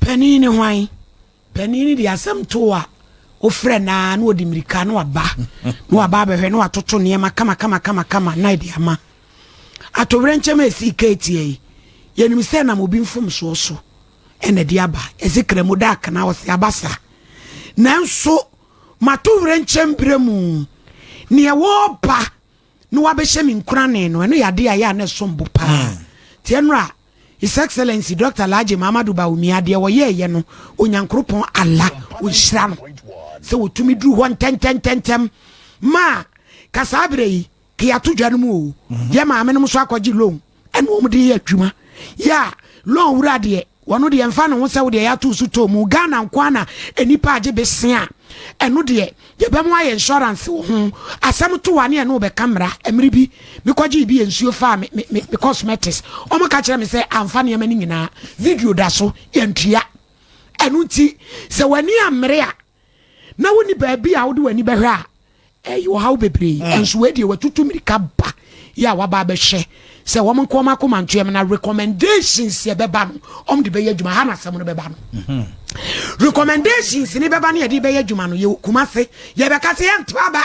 Panin ne hwan? Panin no de asɛm too a wofrɛ no ara na ɔde mmirika na waba na waba abɛhwɛ na watoto nneɛma kama kama kama kama na ɛde ama. Atowerɛnkyɛm a ɛsii Keetia yi, yɛnim sɛ nam obi mfomsoɔ so ɛna ɛde aba. Ɛsɛ Kramu da akana ɔse aba saa. Nanso mato werɛnkyɛm berɛ mu neɛ wɔreba na wabɛhyɛ me nkurane no, ɛno yɛ adeɛ a ɛyɛ a na ɛsom bo paa. Nti ɛno a His Excellency Doctor Alhaji Mahamadou Bawumia deɛ wɔyɛɛyɛ no, Onyankoropɔn Allah ɔnhyira no sɛ wɔtumi duru hɔ ntɛntɛntɛntɛm ma ka saa berɛ yi ka yɛato dwa no mu o. Yɛ maame nom nso akɔgye loan ɛna wɔn de yɛ adwuma. Yɛ a loan wura deɛ wɔno deɛ mfa ne ho sɛ wo deɛ yɛato so tɔ mu. Ghana nko ara na nnipa agye besea a ɛno deɛ yɛbɛmo ayɛ insurance wɔ ho. Asɛm to wa ne ɛno bɛka mmara. Mmere bi mekɔgyee bi nsuo faa me, me, me, me cosmetics. Wɔn ka kyerɛ me sɛ amfa nneɛma no nyinaa. Video da so, yɛntua. Ɛno nti sɛ w'ani ammere a na wonni baabi a wode w'ani bɛhwɛ a, ɛyɛ ɔhaw bebree. Ɛnso wei deɛ watutu mmirika ba yɛ a waba abɛhwɛ sɛ wɔn nko wɔn akoma ntoɛm na recommendations yɛ bɛba no wɔn de bɛyɛ adwuma. Ha na asɛm no bɛba no. Recommendations ne bɛba no yɛde bɛyɛ adwuma no yɛ Kumase yɛbɛka sɛ yɛnto aba.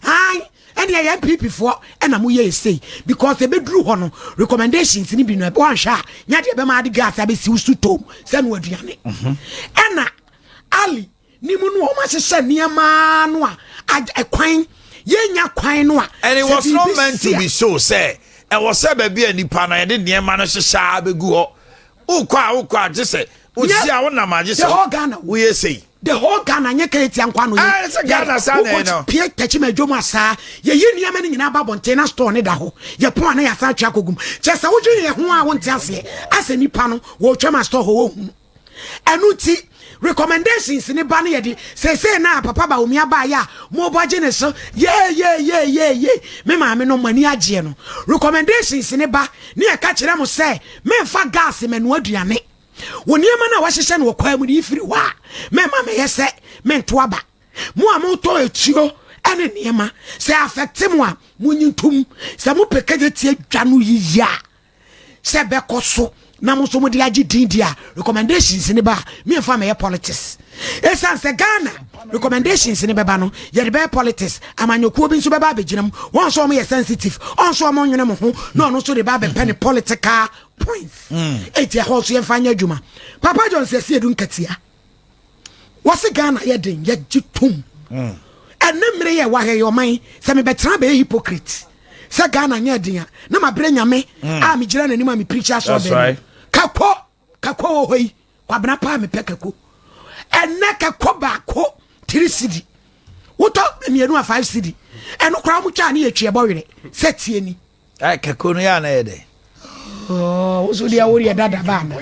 Ae, ɛne ɛyɛ NPP foɔ ɛna mo yɛ esei because ɛbɛduru hɔ no recommendations ne bi no wɔanhwɛ a nya deɛ bɛma ade gas abɛsi wo so tom sɛ no aduane. Ɛna Ali ne mu no wɔn ahyehyɛ nneɛma no a ɛkwan yɛnya kwan no a. And it was not meant to be so sɛ ɛwɔ sɛ baabi a nipa no yɛde nneɛma no hyehyɛ a bɛgu hɔ wokɔ a wokɔ a gye sɛ wosi a wonam agye sɛ woyɛ sei. The whole Ghana nyɛ kɛyɛ nkwa no yɛ. Sɛ Ghana saa na ɛyɛ no. Pie tɛkyi ma adwom asaa yɛyi nneɛma no nyinaa ba abɔnten na store ne da hɔ yɛ pɔn a na yɛasan atwa akɔgum kyɛ sɛ wodwene yɛ ho a wonte aseɛ asɛ nipa no wɔretwam a store hɔ wɔhunu. Ɛno nti recommendations ne ba no yɛde seesei na papa Bawumia baayɛ a mobɔ gye ne so yeyeyeyeye me maame no mo ani agyeɛ no recommendations ne ba ne yɛka kyerɛ mo sɛ memfa gas mɛnoa aduane wo nneɛma no a wahyehyɛ no wɔ kwaa mu no yi firi hɔ a mɛma mɛyɛ sɛ mento aba mo a motɔ etuo ɛne nneɛma sɛ afɛte mo a monyi ntom sɛ mopɛ kagye tie dwa no yiye a sɛ bɛkɔ so na mo nso mo de agye din di a recommendations ne ba a miɛnfa mɛyɛ politics esan sɛ Ghana recommendations ne bɛba no yɛde bɛyɛ politics amanyɔkuo bi nso bɛba abɛgyina mu wɔn nso wɔn yɛ sensitive wɔn nso wɔn nwene mo ho na ɔno nso de ba abɛpɛ ne political points eti ɛhɔ nso yɛnfa nyɛ adwuma. Papa John sɛ ɛsi edu nkatia wɔsi Ghana yɛ den yɛgye tom ɛne mmere yɛ wahɛ yɛ ɔman sɛ mebɛtena bɛyɛ hypocrite sɛ Ghana nyɛ den a na mabrɛ Nyame a megyina n'anim a mepirikyi asɔ dɛm kakɔ kakɔ wɔ hɔ yi kwabena paa mepɛ kako ɛnɛ kakɔ baako 3 cedi wotɔ mmienu a 5 cedi ɛno koraa mo twa ne yɛ twi ɛbɔ werɛ sɛ tie ni. Kako no yɛ ana yɛ dɛ. Woso deɛ woyɛ dada ba ana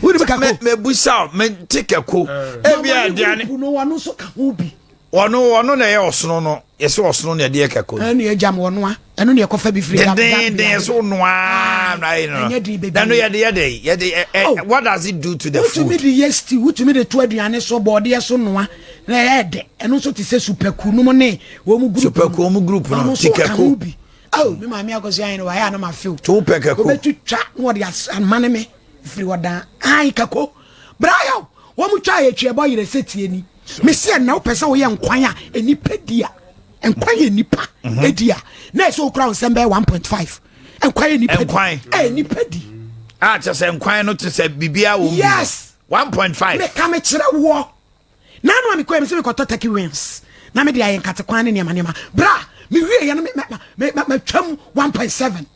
wode bi kako mebusa mente kako ebi aduane no wɔno nso ka ho bi wɔno na ɛyɛ ɔsono no yɛsɛ ɔsono na ɛde yɛ kako ɛno yɛ gyam wɔno a ɛno na ɛkɔfa bi firi dendenden so noa na ayɛ no ɛnyɛ den bebree na no yɛde yɛde yɛde ɛ what does it do to the food? Wotumi de yɛ stew, wotumi de to aduane so, bɔɔdeɛ so noa na ɛyɛ dɛ. Ɛno nso te sɛ supaku nom ne wɔn group supaku wɔn group no ti kako bi. Oh, me maame akɔsi ayɛ no wayɛ a na ma few. To pɛ kako. Wobɛtwitwa na wɔde amane me firi ɔdan. Ai kako. Brayaw, wɔn twa yɛ twi ɛbɔ yerɛ sɛ tie ni. Mesi ɛnna wopɛ sɛ woyɛ nkwan a nnipa di a nkwan yɛ nipa edi a na ɛsɛ okura nsɛm bɛyɛ 1.5 nkwan yɛ nipa di nkwan ɛyɛ nipa di. A kyɛ sɛ nkwan no te sɛ biribiara wɔ mu. Yes. 1.5. Meka mekyerɛ woɔ nanu a mekɔɛ me sɛ mekɔtɔ turkey wings na mede ayɛ nkate kwan ne nneɛma nneɛma bra mewie yɛ no matwam 1.7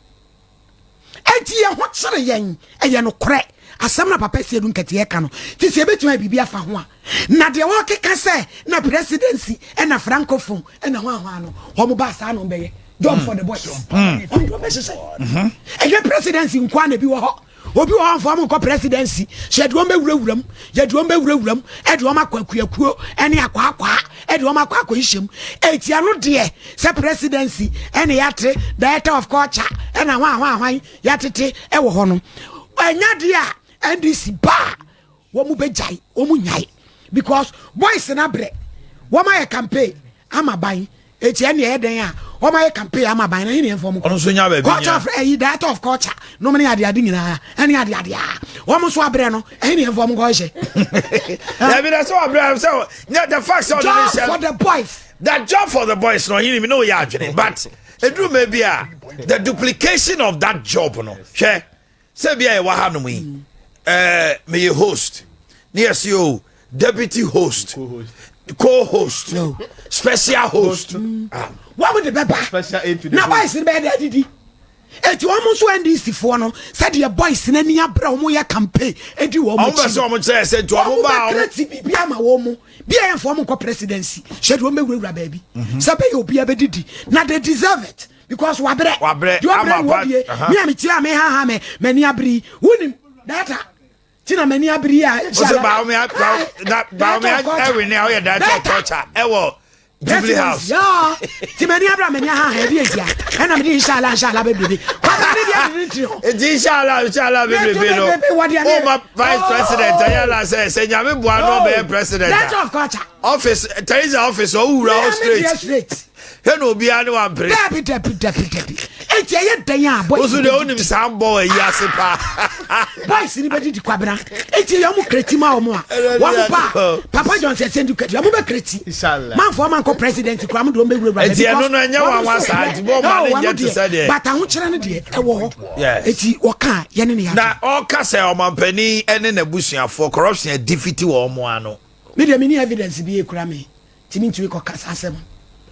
enti yɛn ho kyere yɛn ɛyɛ nokorɛ asɛm na papa sie du nkateɛ ka no nti sɛ yɛbɛtumi ayɛ biribi afa ho a na deɛ wɔkeka sɛ na presidency ɛna francophone ɛna ho ahoa no wɔn ba saa na wɔn bɛyɛ job for the boys wɔn de wɔn bɛhyehyɛ ɛyɛ presidency nkoa na ebi wɔ hɔ. Obi wɔ hɔ mfa wɔn nkɔ presidency so yɛde wɔn bɛwurawura mu yɛde wɔn bɛwurawura mu ɛde wɔn akɔ akuakuo ɛne akwaakwa ɛde wɔn akɔ akɔhyehyɛ mu etia no deɛ sɛ presidency ɛne yɛate director of culture ɛna hwan hwan hwan yɛatete ɛwɔ hɔ no ɛnya deɛ a NDC baa wɔn bɛgyae wɔn nyae because boys na brɛ wɔn ayɛ campaign ama ban eti ɛne ɛyɛ dɛn a Wɔn ayɛ campaign ama aban na ɛhe ne yɛmfa wɔn Ɔno nso nya baabi Culture nyina. of ɛyi, director of culture nom ne adeade nyinaa ɛne adeade a wɔn nso abrɛ no, ɛhe ne yɛmfa wɔn nkɔ hyɛ? Dabi, na sɛ wabrɛ sɛ nyɛ the fact sɛ ɔde ne Job hyɛ for the boys. That job for the boys no, ɔhene mi na ɔyɛ adwene, but eduru ma bi a, the duplication of that job no, hwɛ sɛ bi a yɛwɔ ha nom yi, meyɛ host ne yɛ sɛ o deputy host, co-host, No. special host. Ah, Wɔn de bɛba Special aid to the na host. boys no bɛyɛ de adidi. Eti wɔn nso NDC foɔ no, sɛdeɛ boys no ani abere a wɔn yɛ campaign edi wɔn ɔmo bɛ akyi sɛ no, ɔmo kyerɛ sɛ nti ɔmo wɔn ba bɛ a ɔmo create biribi ama wɔn mu bi a yɛn fɔ wɔn nkɔ presidency hyɛ de wɔn bɛ wurawura baabi sɛ bɛyɛ obiara bɛ didi na they deserve it because wabrɛ. Wabrɛ, deɛ wabrɛ ama no wɔdie. Mi a mi tie a mi ha ha mi m'ani abere wunim data ti na m'ani abere a. O sɛ Bawumia na Bawumia ɛwin ne a ɔyɛ director of culture ɛwɔ Jubilee House. Yaa, ti m'ani abere a m'ani aha ha ebi etia ɛna mi de inshallah inshallah bebrebe kwabena ne deɛ de ne tiri hɔ. Eti inshallah inshallah bebrebe no, Bebe, wɔde o ma vice president ɛyɛ la sɛ Nyame boa no ɔbɛyɛ president Director a of culture. Office, Teresa office, ɔwura hɔ Mi deɛ straight. Straight. Hwɛ na obiara ne wampere. Dabi dabi dabi dabi, eti ɛyɛ dan a boys Wosu deɛ wonim saa mbɔ wɔ ayi ase paa. Boys ni bɛ didi, Kwabena. Eti yɛ ɔmo create ma ɔmo a wɔn ba Papa Johnson ɛsɛ ndu kɛti ɔmo bɛ create. Inshallah. Manfo ɔmo ankɔ president kura ɔmo de ɔmo bɛ wurawura. Eti ɛno no ɛnyɛ wanwa saa, nti bɔ ɔmo ane nyɛ te sɛ deɛ. But ahokyerɛ no deɛ ɛwɔ hɔ. Eti wɔka yɛne ne yɛ. Na ɔka sɛ ɔmampanin ne n'abusuafoɔ corruption adifiti wɔ ɔmo ano. Mi deɛ mi ni evidence bi ekura mi timi ntumi kɔ kasa asɛm.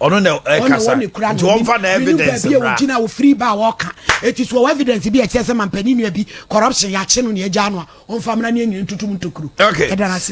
Ɔno na ɛkasa nti wɔmfa na evidence baabi a mmra. Ogyina ofiri ba a wɔka eti so ɔwɔ evidence bi a ɛkyerɛ sɛ mampanin nua bi corruption yɛakye no ne agya no a, ɔmfa mmra ne anyina ntutum ntokuro. Ɛda n'ase.